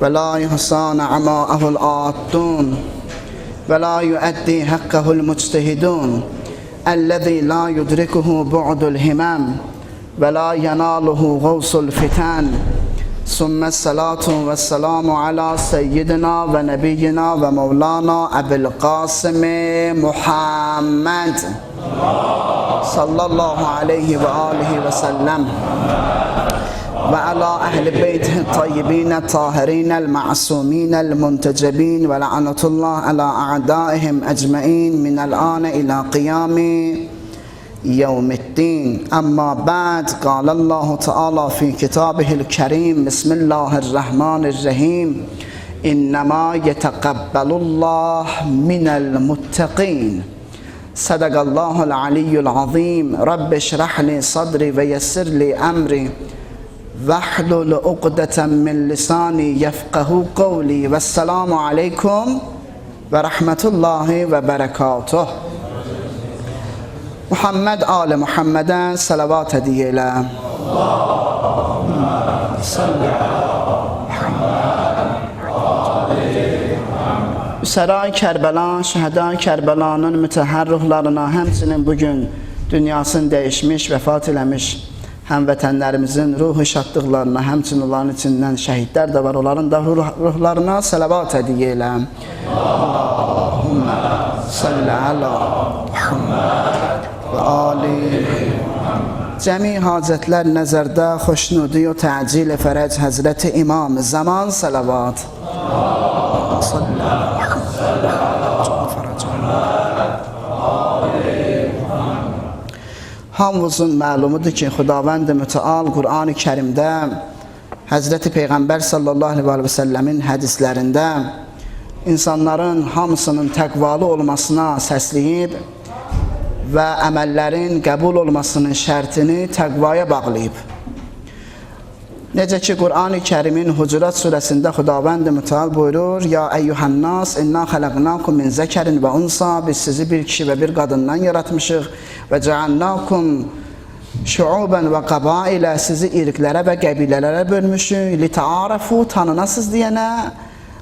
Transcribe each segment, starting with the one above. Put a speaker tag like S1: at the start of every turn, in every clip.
S1: ولا يحصى نعماءه العادون ولا يؤدي حقه المجتهدون الذي لا يدركه بعد الهمم ولا يناله غوص الفتن ثم الصلاة والسلام على سيدنا ونبينا ومولانا أبي القاسم محمد صلى الله عليه وآله وسلم وعلى أهل بيته الطيبين الطاهرين المعصومين المنتجبين ولعنة الله على أعدائهم أجمعين من الآن إلى قيام يوم الدين. أما بعد، قال الله تعالى في كتابه الكريم: بسم الله الرحمن الرحيم، إنما يتقبل الله من المتقين. صدق الله العلي العظيم. رب اشرح لي صدري ويسر لي أمري واحلل عقدة من لساني يفقه قولي. والسلام عليكم ورحمة الله وبركاته. Muhammed Ali Muhammedə salavat hediye elə. Səray Kərbəla, şəhəda Kərbəlanın mütəhər ruhlarına, həmçinin bugün dünyasını dəyişmiş, vəfat eləmiş həmvətənlərimizin ruhu şadlıqlarına, həmçinin onların içindən şəhidlər də var, onların da ruhlarına salavat hediye elə. Allahümme salli ala Muhammed və ali. Cəmi hacətlər nəzərdə, xoşnudi və təcil fərəc Həzrəti İmam zaman salavat. Salli ala Muhammed. Hamımızın məlumudur ki, Xudavənd-i Mütəal Qur'an-ı Kərimdə, Həzrəti Peyğəmbər sallallahu aleyhi və səlləmin hədislərində insanların hamısının təqvalı olmasına səsləyib və əməllərin qəbul olmasının şərtini təqvaya bağlayıb. Necə ki, Qur'an-ı Kərimin Hucurat surəsində Xudavənd-i Mütəal buyurur: Ya əyyuhənnas, inna xələqnakum min zəkərin və unsa, biz sizi bir kişi və bir qadından yaratmışıq və cealnakum şuuban və qəbailə, sizi irqlərə və qəbilələrə bölmüşük, li təarafu, tanınasız deyənə.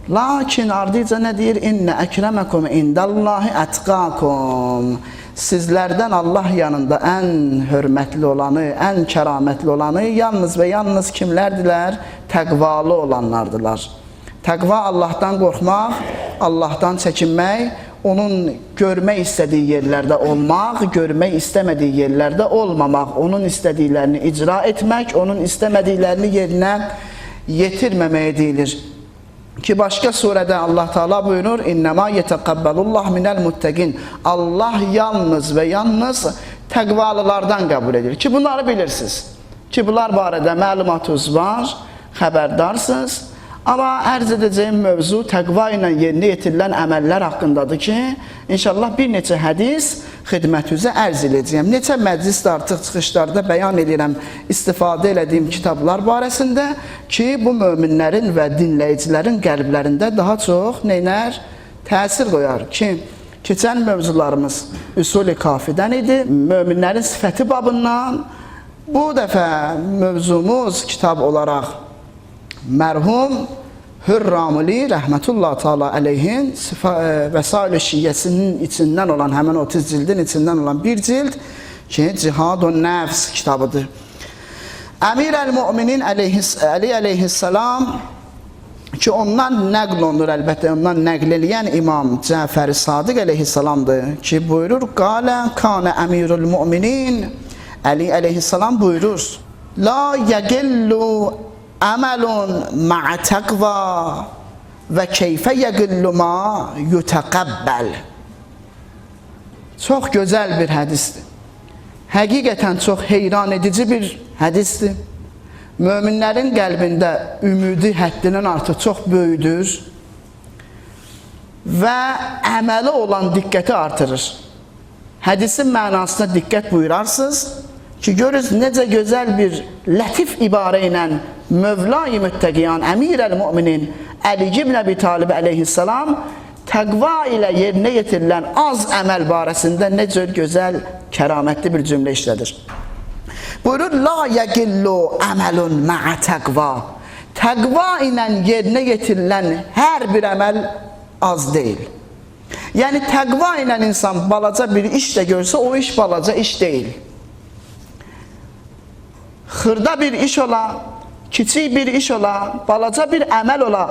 S1: Lakin ardıca nə deyir? İnnə əkrəməkum indallahi ətqakum. Sizlərdən Allah yanında ən hörmətli olanı, ən kəramətli olanı yalnız və yalnız kimlərdirlər? Təqvalı olanlardılar. Təqva Allahdan qorxmaq, Allahdan çəkinmək, onun görmək istədiyi yerlərdə olmaq, görmək istəmədiyi yerlərdə olmamaq, onun istədiklərini icra etmək, onun istəmədiklərini yerinə yetirməməyə deyilir. Ki başqa surədə Allah Teala buyurur: İnnemâ yetəqəbbəlullah minəl muttəqin. Allah yalnız və yalnız təqvalılardan qəbul edir. Ki bunları bilirsiniz. Ki bunlar barədə məlumatınız var, xəbərdarsınız. Amma ərz edəcəyim mövzu təqva ilə yerinə yetirilən əməllər haqqındadır ki, inşallah bir neçə hədis xidmətinizə ərz edəcəyəm. Neçə məclisdə artıq çıxışlarda bəyan edirəm istifadə elədiyim kitablar barəsində ki, bu möminlərin və dinləyicilərin qəlblərində daha çox neynər? Təsir qoyar ki, keçən mövzularımız Üsul-i Kafidən idi, möminlərin sifəti babından. Bu dəfə mövzumuz kitab olaraq mərhum Hürramuli rəhmətullah taala əleyhin Vəsail-i Şiyyəsinin içindən olan, həmin 30 cildin içindən olan bir cild ki, Cihadun Nəfs kitabıdır. Əmir əl-Müminin Əli əleyhissalam ki, ondan nəql olunur, əlbəttə ondan nəql eləyən İmam Cəfər-i Sadiq əleyhissalamdır ki, buyurur: Qalə kanə əmirul müminin Əli əleyhissalam buyurur: La yəqillu əməlun ma'a təqva və keyfə yəqillu ma yutəqəbbəl. Çox gözəl bir hədisdir. Həqiqətən çox heyran edici bir hədisdir. Möminlərin qəlbində ümidi həddindən artıq çox böyüdür və əməli olan diqqəti artırır. Hədisin mənasına diqqət buyurarsınız ki, görürüz necə gözəl bir lətif ibarə ilə Mövla-i Müttəqiyan, Əmir əl-Müminin Əli ibn Əbi Talib əleyhissalam təqva ilə yerinə yetirilən az əməl barəsində necə gözəl, kəramətli bir cümlə işlədir. Buyurur, la yəqillu əməlun mə'ə təqva. Təqva ilə yerinə yetirilən hər bir əməl az deyil. Yəni təqva ilə insan balaca bir iş də görsə, o iş balaca iş deyil. Xırda bir iş ola, kiçik bir iş ola, balaca bir əməl ola,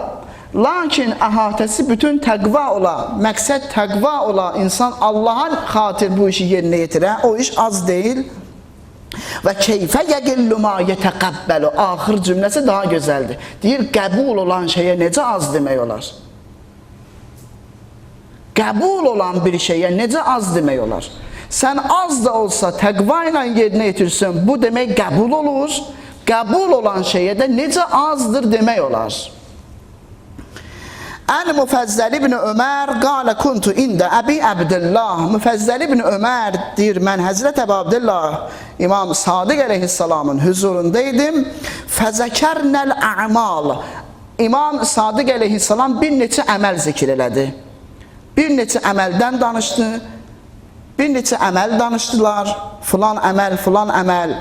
S1: lakin əhatəsi bütün təqva ola, məqsəd təqva ola, insan Allahın xatir bu işi yerinə yetirə, o iş az deyil. Və keyfə yəqillu ma yetəqəbbəlu, axır cümləsi daha gözəldir. Deyir, qəbul olan şeyə necə az demək olar? Qəbul olan bir şeyə necə az demək olar? Sən az da olsa təqva ilə yerinə yetirsən, bu demək qəbul olur. Qəbul olan şeyə də necə azdır demək olar? Ən Müfəzzəl ibn Ömər qalə kuntu ində Əbi Əbdillah. Müfəzzəl ibn Ömər deyir, mən Həzrət Əbi Abdillah İmam Sadiq əleyhissalamın hüzurundaydım. Fəzəkərnəl ə'mal. İmam Sadiq əleyhissalam bir neçə əməl zikr elədi. Bir neçə əməldən danışdı. Bir neçə əməl danışdılar. Filan əməl, filan əməl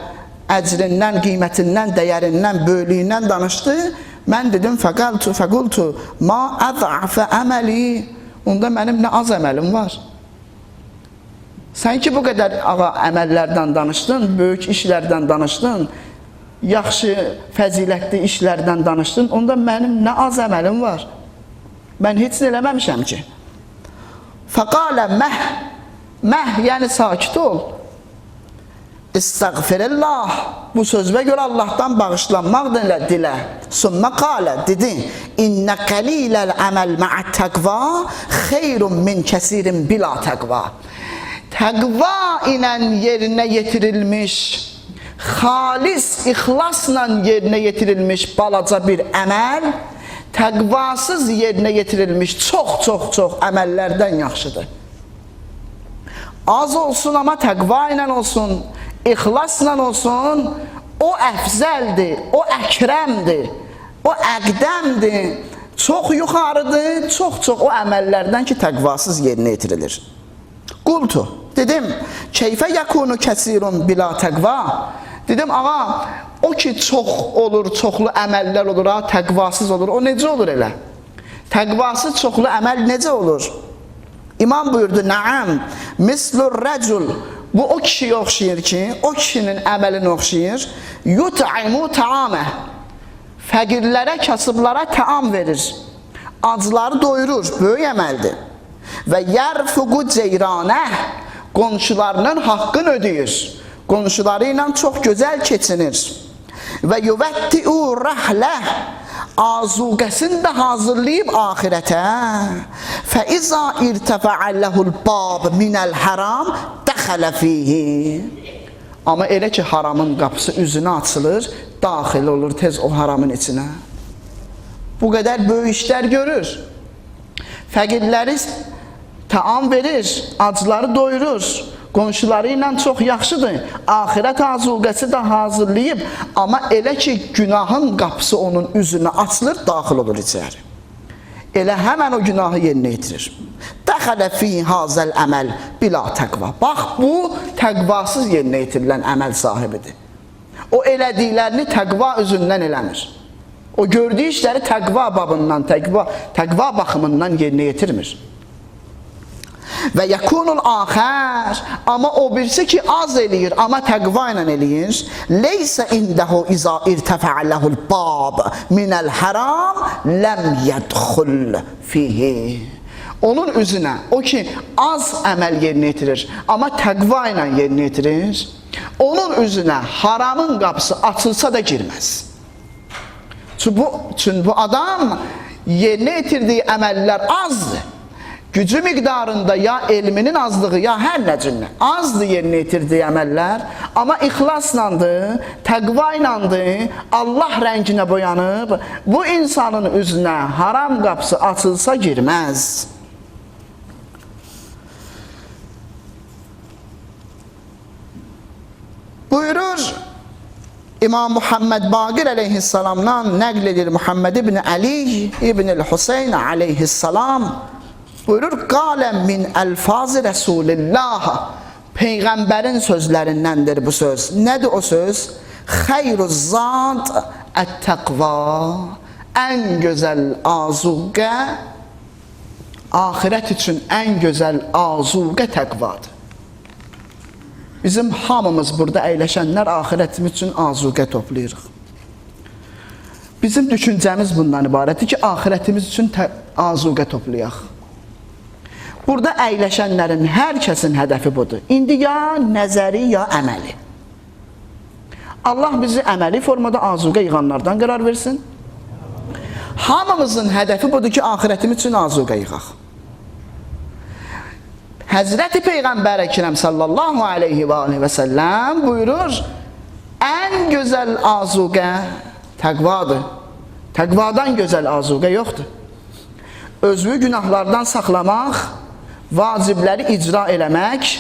S1: əcrindən, qiymətindən, dəyərindən, böyüklüyündən danışdı. Mən dedim, fəqaltu, fəqultu, ma əz'afə əməli. Onda mənim nə az əməlim var. Sən ki bu qədər ağa əməllərdən danışdın, böyük işlərdən danışdın, yaxşı, fəzilətli işlərdən danışdın, onda mənim nə az əməlim var. Mən heç nə eləməmişəm ki. Fəqalə məh, məh yəni sakit ol. İstəğfirillah. Bu sözvə görə Allahdan bağışlanmaq dilə. Sümmə qalə, dedi, İnnə qəliləl əməl mə'ət təqva xeyrun min kəsirin bila təqva. Təqva ilə yerinə yetirilmiş, xalis, ixlasla yerinə yetirilmiş balaca bir əməl, təqvasız yerinə yetirilmiş çox əməllərdən yaxşıdır. Az olsun, amma təqva ilə olsun, ixlasla olsun, o əfzəldir, o əkrəmdir, o əqdəmdir, çox yuxarıdır, çox o əməllərdən ki, təqvasız yerinə yetirilir. Qultu, dedim, keyfə yəkunu kəsirun bila təqva. Dedim, ağa, o ki çox olur, çoxlu əməllər olur, ha, təqvasız olur, o necə olur elə? Təqvasız çoxlu əməl necə olur? İmam buyurdu, naam, mislur rəcul. Bu o kişiyə oxşayır ki, o kişinin əməlinə oxşayır. Yut'imu ta'amə. Fəqirlərə, kasıblara təam verir. Acları doyurur, böyük əməldir. Və yərfuqu ceyranə, qonşularının haqqını ödəyir. Qonşuları ilə çox gözəl keçinir. Və yuvətti'u rəhləh, azuqəsini də hazırlayıb axirətə. Fəiza irtəfəə ləhul bab minəl haram dəxələ fihi. Amma elə ki haramın qapısı üzünə açılır, daxil olur tez o haramın içinə. Bu qədər böyük işlər görür. Fəqirləri təam verir, acları doyurur, qonşuları ilə çox yaxşıdır. Axirət azuqəsi də hazırlayıb, amma elə ki günahın qapısı onun üzünə açılır, daxil olur içəri. Elə həmən o günahı yerinə yetirir. Dəxələ fi hazəl əməl bila təqva. Bax, bu təqvasız yerinə yetirilən əməl sahibidir. O elədiklərini təqva üzündən eləmir. O gördüyü işləri təqva babından, təqva baxımından yerinə yetirmir. Və yəkunul axər, amma o birisi ki az eləyir, amma təqva ilə eləyir. Leysə indəhu iza irtəfəə ləhul bab minəl haram ləm yədxul fihi. Onun üzünə, o ki az əməl yerinə yetirir, amma təqva ilə yerinə yetirir, onun üzünə haramın qapısı açılsa da girməz. Çünki bu adam yerinə yetirdiyi əməllər azdır. Gücü miqdarında ya elminin azlığı, ya hər nə cürlə azdır yerinə yetirdiyi əməllər, amma ixlaslandır, təqva ilandır, Allah rənginə boyanıb, bu insanın üzünə haram qapısı açılsa girməz. Buyurur İmam Muhammed Baqir əleyhissalamdan nəql edir Muhammed ibn Ali ibn Hüseyn əleyhissalam. Buyurur, qalə min əlfaz-ı Rəsulillah. Peyğəmbərin sözlərindəndir bu söz. Nədir o söz? Xeyruz zad ət-təqva. Ən gözəl azuqə, axirət üçün ən gözəl azuqə təqvadır. Bizim hamımız burada əyləşənlər axirətimiz üçün azuqə toplayırıq. Bizim düşüncəmiz bundan ibarətdir ki, axirətimiz üçün azuqə toplayaq. Burada əyləşənlərin hər kəsin hədəfi budur. İndi ya nəzəri, ya əməli. Allah bizi əməli formada azuqə yığanlardan qərar versin. Hamımızın hədəfi budur ki, axirətimiz üçün azuqə yığaq. Həzrəti Peyğəmbər Əkrəm sallallahu aleyhi və aleyhi və səlləm buyurur, ən gözəl azuqə təqvadır. Təqvadan gözəl azuqə yoxdur. Özünü günahlardan saxlamaq, vacibləri icra eləmək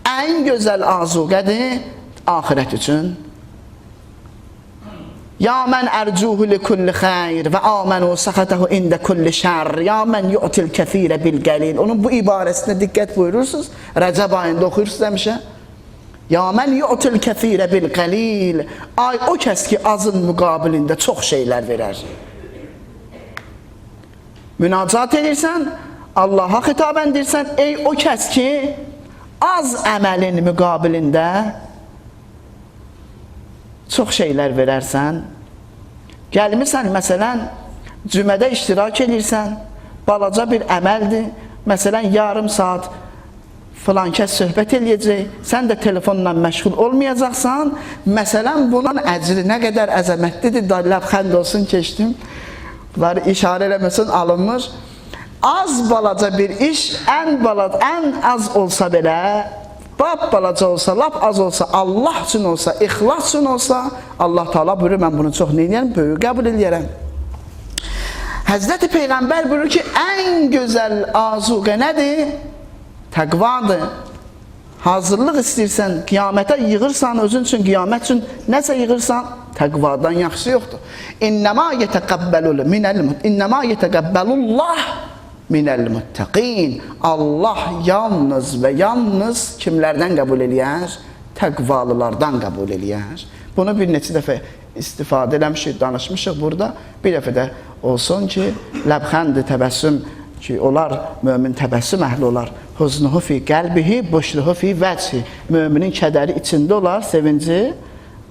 S1: ən gözəl azuqədir axirət üçün. Ya mən ərcuhu li kulli xeyr və amenu səxətəhu ində kulli şər. Ya mən yu'til kəthirə bil qəlil. Onun bu ibarəsinə diqqət buyurursunuz. Rəcəb ayında oxuyursunuz həmişə. Ya mən yu'til kəthirə bil qəlil. Ay o kəs ki azın müqabilində çox şeylər verər. Münacat edirsən, Allaha xitabən deyirsən, ey o kəs ki az əməlin müqabilində çox şeylər verərsən. Gəlmirsən, məsələn, cümədə iştirak edirsən, balaca bir əməldir. Məsələn, yarım saat filan kəs söhbət eləyəcək, sən də telefonla məşğul olmayacaqsan. Məsələn, bunun əcri nə qədər əzəmətlidir, da ləbxənd olsun keçdim. Bunları işarə eləməsin, alınmır. Az balaca bir iş, ən balaca, ən az olsa belə, bap balaca olsa, lap az olsa, Allah üçün olsa, ixlas üçün olsa, Allah Teala buyurur, mən bunu çox neynəyərəm? Böyük qəbul eləyərəm. Həzrəti Peyğəmbər buyurur ki, ən gözəl azuqə nədir? Təqvadır. Hazırlıq istəyirsən, qiyamətə yığırsan, özün üçün, qiyamət üçün nəsə yığırsan, təqvadan yaxşısı yoxdur. İnnəmə yetəqəbbəlul minəl innəmə yetəqəbbəlullah minəl muttaqin. Allah yalnız və yalnız kimlərdən qəbul eləyər? Təqvalılardan qəbul eləyər. Bunu bir neçə dəfə istifadə eləmişik, danışmışıq burada. Bir dəfə də olsun ki, ləbxəndi təbəssüm ki, olar, mömin təbəssüm əhli olar. Huznuhu fi qəlbihi, buşruhu fi vəchi. Möminin kədəri içində olar, sevinci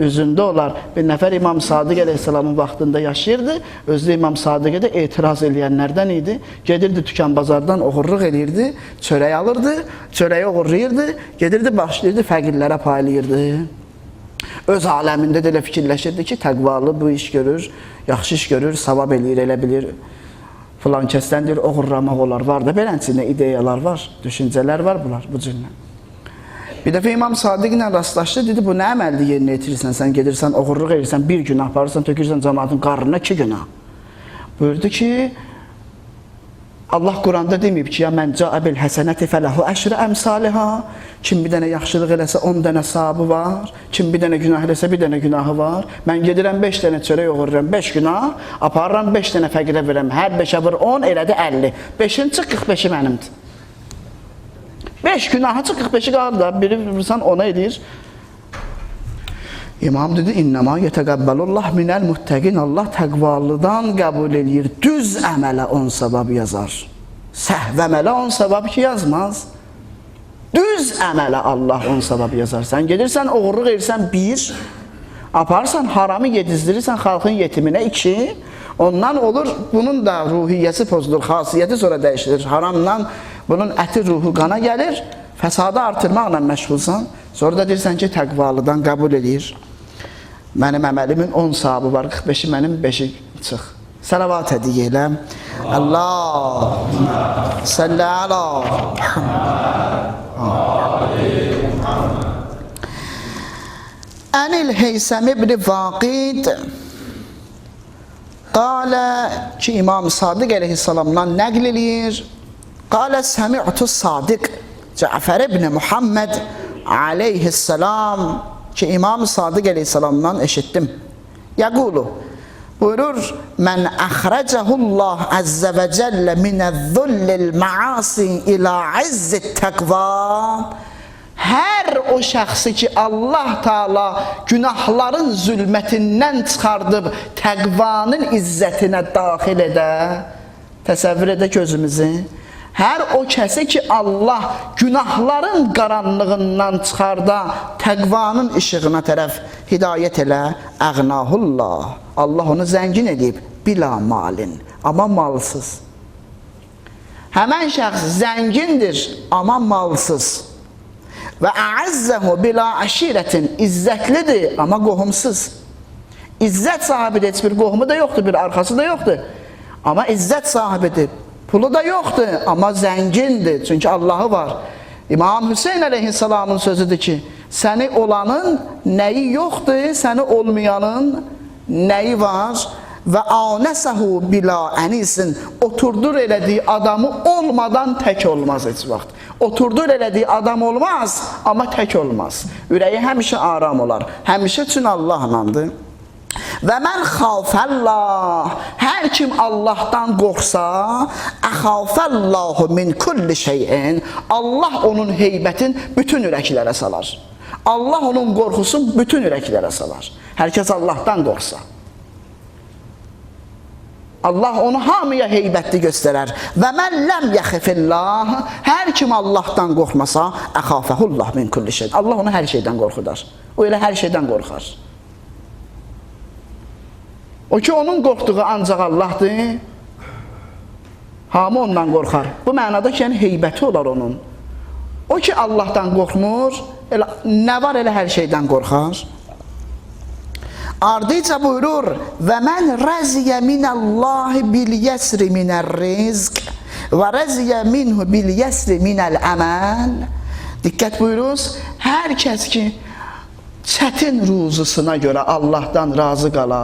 S1: üzündə olar. Bir nəfər İmam Sadiq əleyhissalamın vaxtında yaşayırdı. Özü İmam Sadiqə də etiraz eləyənlərdən idi. Gedirdi dükan bazardan oğurluq eləyirdi, çörək alırdı, çörəyi oğurlayırdı, gedirdi başlayırdı fəqirlərə paylayırdı. Öz aləmində də elə fikirləşirdi ki, təqvalı bu iş görür, yaxşı iş görür, savab eləyir, elə bilir. Filan kəsdən deyir, oğurlamaq olar. Var da beləncə ideyalar var, düşüncələr var bunlar bu cürlə. Bir dəfə İmam Sadiq ilə rastlaşdı, dedi, bu nə əməldir yerinə yetirirsən, sən gedirsən, oğurluq edirsən, bir günah aparırsan, tökürsən cəmaatın qarnına 2 günah. Buyurdu ki, Allah Quranda deməyib ki, ya mən caə bil həsənəti fələhu əşrə əmsaliha. Kim bir dənə yaxşılıq eləsə 10 dənə savabı var. Kim bir dənə günah eləsə bir dənə günahı var. Mən gedirəm 5 dənə çörək oğurluram, 5 günah, aparıram 5 dənə fəqirə verirəm. Hər 5-ə vur 10, elədi 50. 5-in çıx 45-i mənimdir. 5 günahı çıx 45-i qalır da, biri vursan 10-a eləyir. İmam dedi, İnnəmə yetəqəbbəlullah minəl muttəqin. Allah təqvalıdan qəbul eləyir. Düz əmələ 10 savab yazar. Səhv əmələ 10 savab ki yazmaz. Düz əmələ Allah 10 savab yazar. Sən gedirsən, oğurluq edirsən 1, aparsan, haramı yedizdirirsən xalqın yetiminə 2, ondan olur, bunun da ruhiyyəsi pozulur, xasiyyəti sonra dəyişilir. Haramdan bunun əti ruhu qana gəlir, fəsadı artırmaqla məşğulsan, sonra da deyirsən ki, təqvalıdan qəbul eləyir. Mənim əməlimin 10 sahabı var, 45-i mənim, 5-i çıx. Səlavat hədiyyə elə. Allah salli ala Ənil Heysəm ibn Vaqid qalə ki, İmam Sadiq əleyhissalamdan nəql eləyir. Qalə səmi'tu Sadiq Cəfər ibn Muhammed aleyhissalam ki, İmam Sadiq əleyhissalamdan eşitdim. Yəqulu buyurur, mən əxrəcəhullah əzzə və cəllə minəz-zullil maasi ilə izzit təqva Hər o şəxsi ki, Allah Teala günahların zülmətindən çıxardıb təqvanın izzətinə daxil edə, təsəvvür edək özümüzü. Hər o kəsi ki, Allah günahların qaranlığından çıxarda, təqvanın işığına tərəf hidayət elə, əğnahullah. Allah onu zəngin edib, bila malin, amma malsız. Həmən şəxs zəngindir, amma malsız. Və əəzzəhu bila əşirətin, izzətlidir, amma qohumsuz. İzzət sahibidir, heç bir qohumu da yoxdur, bir arxası da yoxdur. Amma izzət sahibidir. Pulu da yoxdur, amma zəngindir. Çünki Allahı var. İmam Hüseyin əleyhissalamın sözüdür ki, səni olanın nəyi yoxdur, səni olmayanın nəyi var? Və anəsəhu bila ənisin, oturdur elədiyi adamı olmadan tək olmaz heç vaxt. Oturdur elədiyi adam olmaz, amma tək olmaz. Ürəyi həmişə aram olar. Həmişə üçün Allahlandır. Və mən xafəllah, hər kim Allahdan qorxsa, əxafəllahu min kulli şeyin, Allah onun heybətin bütün ürəklərə salar. Allah onun qorxusunu bütün ürəklərə salar. Hər kəs Allahdan qorxsa. Allah onu hamıya heybətli göstərər. Və mən ləm yəxifillah, hər kim Allahdan qorxmasa, əxafəhullah min kulli şey. Allah onu hər şeydən qorxudar. O elə hər şeydən qorxar. O ki, onun qorxduğu ancaq Allahdır, hamı ondan qorxar. Bu mənada ki, yəni heybəti olar onun. O ki, Allahdan qorxmur, elə, nə var elə hər şeydən qorxar. Ardıca buyurur, və mən rəziyə minəllahi bil yəsri minər rizq və rəziyə minhu bil yəsri minəl əməl. Diqqət buyuruz, hər kəs ki, çətin ruzusuna görə Allahdan razı qala,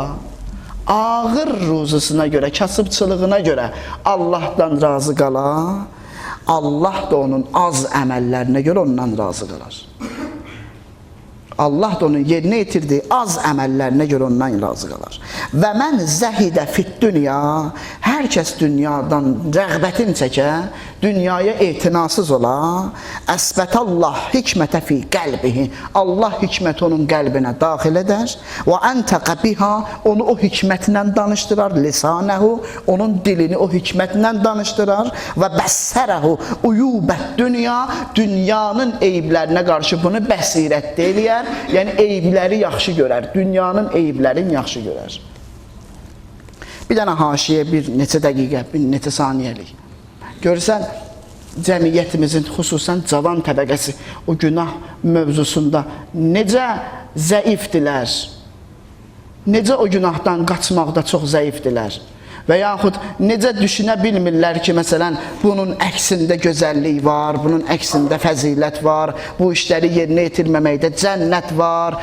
S1: ağır ruzusuna görə, kasıbçılığına görə Allahdan razı qala, Allah da onun az əməllərinə görə ondan razı qalar. Allah da onun yerinə yetirdiyi az əməllərinə görə ondan razı qalar. Və mən zəhidə fit dünya, hər kəs dünyadan rəğbətin çəkə, dünyaya etinasız ola, əsbətəllah hikmətə fi qəlbihi, Allah hikməti onun qəlbinə daxil edər, və əntəqə biha, onu o hikmətlə danışdırar, lisanəhu, onun dilini o hikmətlə danışdırar, və bəssərəhu uyubət dünya, dünyanın eyiblərinə qarşı bunu bəsirətdə eləyər, yəni eyibləri yaxşı görər, dünyanın eyiblərini yaxşı görər. Bir dənə haşiyə, bir neçə dəqiqə, bir neçə saniyəlik. Görürsən, cəmiyyətimizin, xüsusən cavan təbəqəsi o günah mövzusunda necə zəifdilər, necə o günahdan qaçmaqda çox zəifdilər və yaxud necə düşünə bilmirlər ki, məsələn, bunun əksində gözəllik var, bunun əksində fəzilət var, bu işləri yerinə yetirməməkdə cənnət var,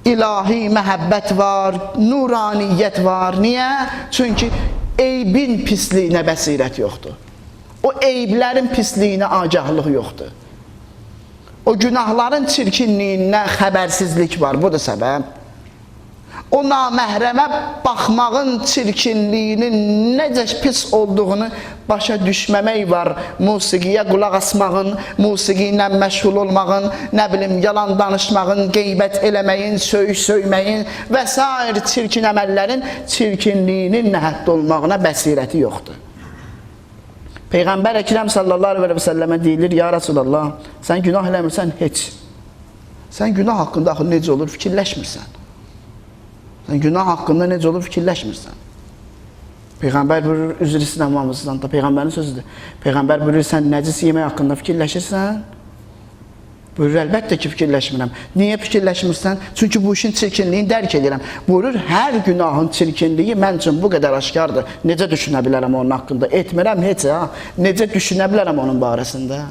S1: ilahi məhəbbət var, nuraniyyət var. Niyə? Çünki eybin pisliyinə bəsirət yoxdur. O eyblərin pisliyinə agahlıq yoxdur. O günahların çirkinliyindən xəbərsizlik var. Bu da səbəb. O naməhrəmə baxmağın çirkinliyinin necə pis olduğunu başa düşməmək var. Musiqiyə qulaq asmağın, musiqi ilə məşğul olmağın, nə bilim, yalan danışmağın, qeybət eləməyin, söyüş söyməyin və sair çirkin əməllərin çirkinliyinin nə hədd olmağına bəsirəti yoxdur. Peyğəmbər Əkrəm sallallahu əleyhi və səlləmə deyilir: "Ya Rəsulallah, sən günah eləmirsən heç. Sən günah haqqında axı necə olur fikirləşmirsən. Sən günah haqqında necə olur fikirləşmirsən." Peyğəmbər buyurur, üzr istəyirəm hamısından da, Peyğəmbərin sözüdür. Peyğəmbər buyurur, sən nəcis yemək haqqında fikirləşirsən? Buyurur, əlbəttə ki, fikirləşmirəm. Niyə fikirləşmirsən? Çünki bu işin çirkinliyini dərk edirəm. Buyurur, hər günahın çirkinliyi mən üçün bu qədər aşkardır. Necə düşünə bilərəm onun haqqında? Etmirəm heç, ha. Necə düşünə bilərəm onun barəsində?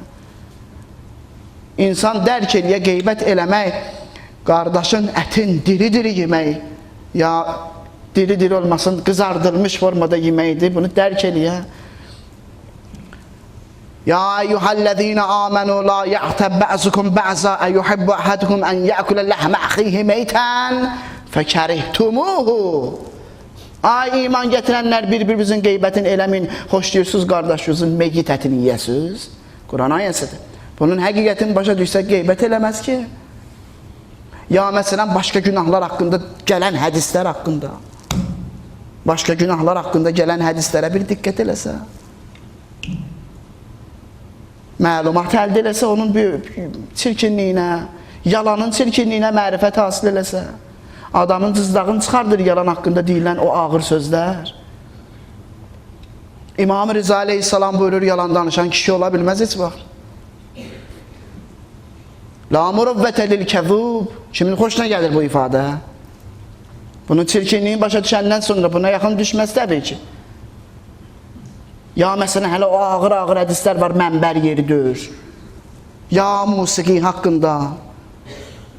S1: İnsan dərk eləyə, qeybət eləmək, qardaşın ətin diri-diri yemək, ya diri-diri olmasın, qızardılmış formada yeməkdir, bunu dərk eləyə. Ya eyyuhellezine amenu la ya'tab ba'zukum ba'za eyuhibbu ahadukum en ya'kule lahma ahihi meyten fekerihtumuhu. Ay iman getirənlər, bir-birinizin qeybətini eləməyin, xoşlayırsınız qardaşınızın meyyit ətini yeyəsiniz. Quran ayəsidir. Bunun həqiqətini başa düşsə qeybət eləməz ki. Ya məsələn başqa günahlar haqqında gələn hədislər haqqında. Başqa günahlar haqqında gələn hədislərə bir diqqət eləsə. Məlumat əldə eləsə onun bir çirkinliyinə, yalanın çirkinliyinə mərifət hasil eləsə. Adamın cızdağını çıxardır yalan haqqında deyilən o ağır sözlər. İmam Rıza aleyhissalam buyurur, yalan danışan kişi ola bilməz heç vaxt. La muruvvətə lil kəzub. Kimin xoşuna gəlir bu ifadə? Bunun çirkinliğini başa düşəndən sonra buna yaxın düşməz təbii ki. Ya məsələn hələ o ağır-ağır hədislər var, mənbər yeridir. Ya musiqi haqqında.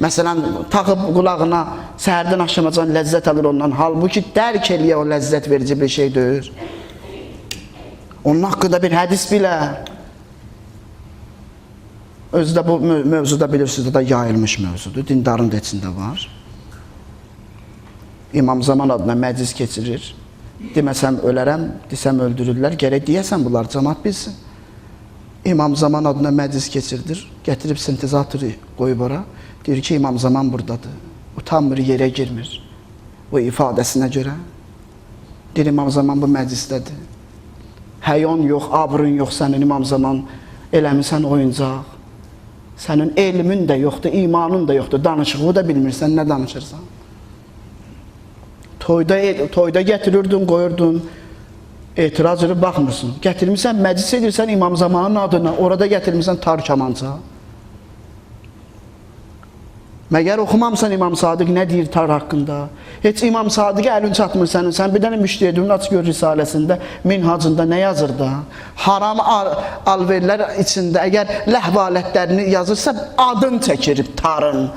S1: Məsələn, taxıb qulağına səhərdən axşamacan ləzzət alır ondan. Halbuki dərk eləyə o ləzzət verici bir şeydir. Onun haqqında bir hədis bilə. Özü də bu mövzuda bilirsiniz də yayılmış mövzudur. Dindarın da içində var. İmam Zaman adına məclis keçirir. Deməsəm ölərəm, desəm öldürürlər. Gərək deyəsən bunlar, cəmaat bilsin. İmam Zaman adına məclis keçirdir. Gətirib sintezatoru qoyub ora. Deyir ki, İmam Zaman buradadır. Utanmır, yerə girmir. Bu ifadəsinə görə. Deyir, İmam Zaman bu məclisdədir. Həyon yox, abrun yox sənin İmam Zaman. Eləmisən oyuncaq. Sənin elmin də yoxdur, imanın da yoxdur. Danışığı da bilmirsən, nə danışırsan. Toyda gətirirdin, qoyurdun, etiraz edib baxmırsın. Gətirmirsən, məclis edirsən İmam Zamanın adına, orada gətirmirsən tar kamança. Məgər oxumamısan İmam Sadiq nə deyir tar haqqında? Heç İmam Sadiqə əlin çatmır sənin. Sən bir dənə müştehidin aç gör risaləsində, minhacında nə yazır da? Haram alverlər içində əgər ləhv alətlərini yazırsa, adın çəkir tarın.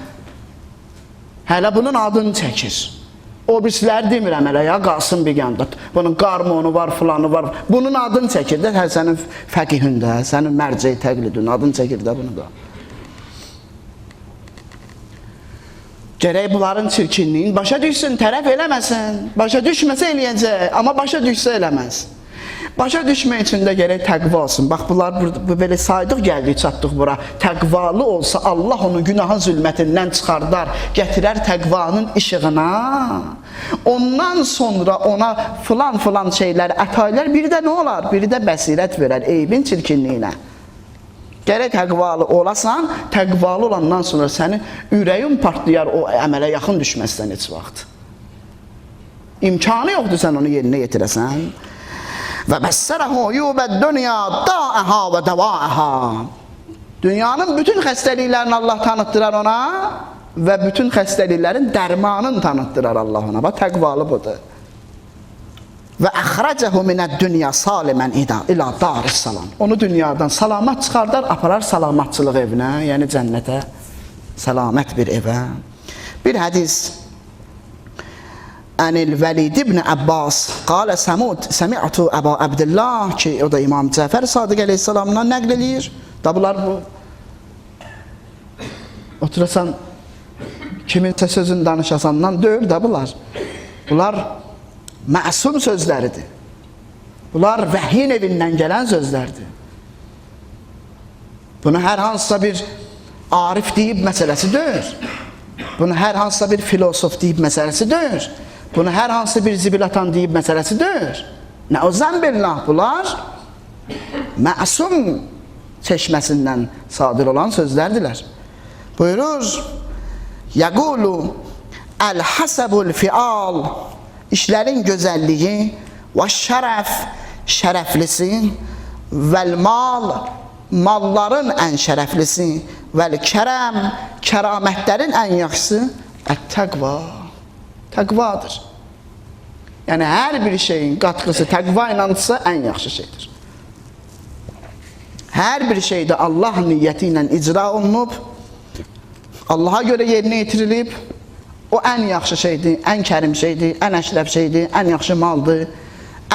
S1: Hələ bunun adını çəkir. O birisləri demirəm hələ ya, qalsın bir yanda. Bunun qarmonu var, filanı var. Bunun adını çəkir də, hə, sənin fəqihündə, sənin mərcəyi təqlidin adını çəkir də bunu da. Gərək bunların çirkinliğini başa düşsün, tərəf eləməsin. Başa düşməsə eləyəcək, amma başa düşsə eləməz. Başa düşmək üçün də gərək təqva olsun. Bax, bunlar bu belə saydıq, gəldik, çatdıq bura. Təqvalı olsa Allah onu günahın zülmətindən çıxardar, gətirər təqvanın işığına. Ondan sonra ona filan-filan şeylər əta edər. Bir də nə olar? Bir də bəsirət verər eybin çirkinliyinə. Gərək təqvalı olasan, təqvalı olandan sonra sənin ürəyin partlayar o əmələ yaxın düşməzsən heç vaxt. İmkanı yoxdur sən onu yerinə yetirəsən. Və bəssərəhu uyubəd dünya da'əha və dəvəha. Dünyanın bütün xəstəliklərini Allah tanıtdırar ona və bütün xəstəliklərin dərmanını tanıtdırar Allah ona. Bax, təqvalı budur. Və əxrəcəhu minəd-dünya salimən ilə daris-salam. Onu dünyadan salamat çıxardar, aparar salamatçılıq evinə, yəni cənnətə, səlamət bir evə. Bir hədis Ənil Vəlid ibn Abbas qalə səmi'tu Əba Əbdillah ki, o da İmam Cəfər Sadiq əleyhissalamdan nəql eləyir. Da bunlar bu oturasan kiminsə sözünü danışasandan deyil də bunlar. Bunlar məsum sözləridir. Bunlar vəhyin evindən gələn sözlərdir. Bunu hər hansısa bir arif deyib məsələsi deyil. Bunu hər hansısa bir filosof deyib məsələsi deyil. Bunu hər hansı bir zibil atan deyib məsələsi deyil. Nəuzən billah, bunlar məsum çeşməsindən sadir olan sözlərdirlər. Buyurur, Yəqulu əl-həsəbul fial, işlərin gözəlliyi və şərəf, şərəflisi, vəl-mal, malların ən şərəflisi, vəl-kərəm, kəramətlərin ən yaxşısı, ət-təqva. Təqvadır. Yəni, hər bir şeyin qatqısı təqva ilənsə ən yaxşı şeydir. Hər bir şeydə Allah niyyəti ilə icra olunub, Allaha görə yerinə yetirilib, o ən yaxşı şeydir, ən kərim şeydir, ən əşrəf şeydir, ən yaxşı maldır,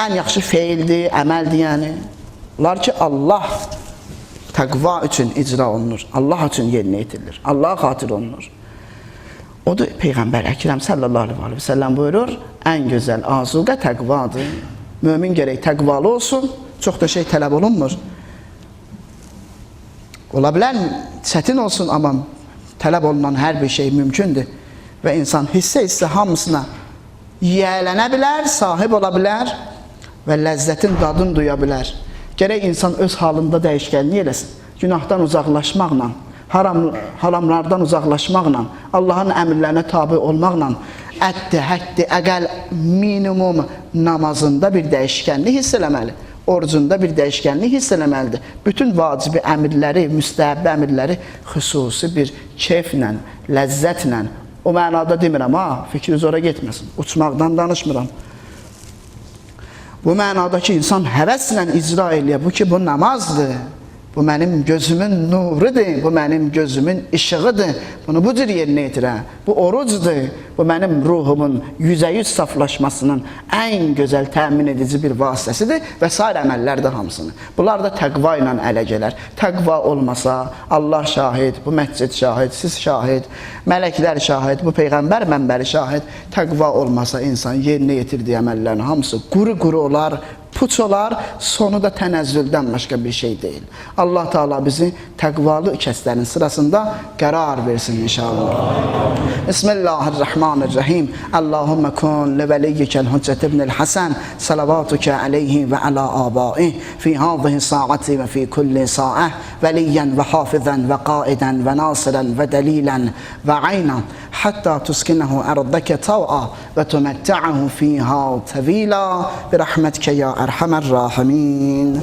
S1: ən yaxşı feildir, əməldir yəni. Bunlar ki, Allah təqva üçün icra olunur, Allah üçün yerinə yetirilir, Allaha xatir olunur. O da Peyğəmbər Əkrəm sallallahu aleyhi və səlləm buyurur, ən gözəl azuqə təqvadır. Mömin gərək təqvalı olsun, çox da şey tələb olunmur. Ola bilər, çətin olsun, amma tələb olunan hər bir şey mümkündür. Və insan hissə-hissə hamısına yiyələnə bilər, sahib ola bilər və ləzzətin dadını duya bilər. Gərək insan öz halında dəyişkənlik eləsin. Günahdan uzaqlaşmaqla, haramlardan uzaqlaşmaqla, Allahın əmrlərinə tabi olmaqla, həddi, əqəl minimum namazında bir dəyişkənlik hiss eləməli. Orucunda bir dəyişkənlik hiss eləməlidir. Bütün vacibi əmrləri, müstəhəbbi əmrləri xüsusi bir keyflə, ləzzətlə, o mənada demirəm, ha, fikriniz ora getməsin, uçmaqdan danışmıram. Bu mənada ki, insan həvəslə icra eləyə, bu ki, bu namazdır, bu mənim gözümün nurudur, bu mənim gözümün işığıdır, bunu bu cür yerinə yetirə, bu orucdur, bu mənim ruhumun 100% saflaşmasının ən gözəl təmin edici bir vasitəsidir və sair əməllər də hamısını. Bunlar da təqva ilə ələ gələr. Təqva olmasa, Allah şahid, bu məscid şahid, siz şahid, mələklər şahid, bu Peyğəmbər mənbəri şahid. Təqva olmasa insan yerinə yetirdiyi əməllərin hamısı quru-quru olar, puç olar, sonu da tənəzzüldən başqa bir şey deyil. Allah Teala bizi təqvalı kəslərin sırasında qərar versin inşallah. Bismillahirrahmanirrahim. Allahümme kun li veliyyikəl Hüccət ibnül Hasan salavatuke aleyhi və ala abaih fi hadhihi saati və fi kulli saah veliyyen və hafizən və qaidən və nasirən və dəlilən və aynan hatta tuskinehu ardake tav'a və tumetta'ahu fiha tevila bi rahmetike ya erhamer rahimin.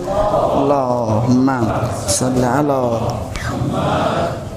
S1: Allahümme salli ala Muhammed.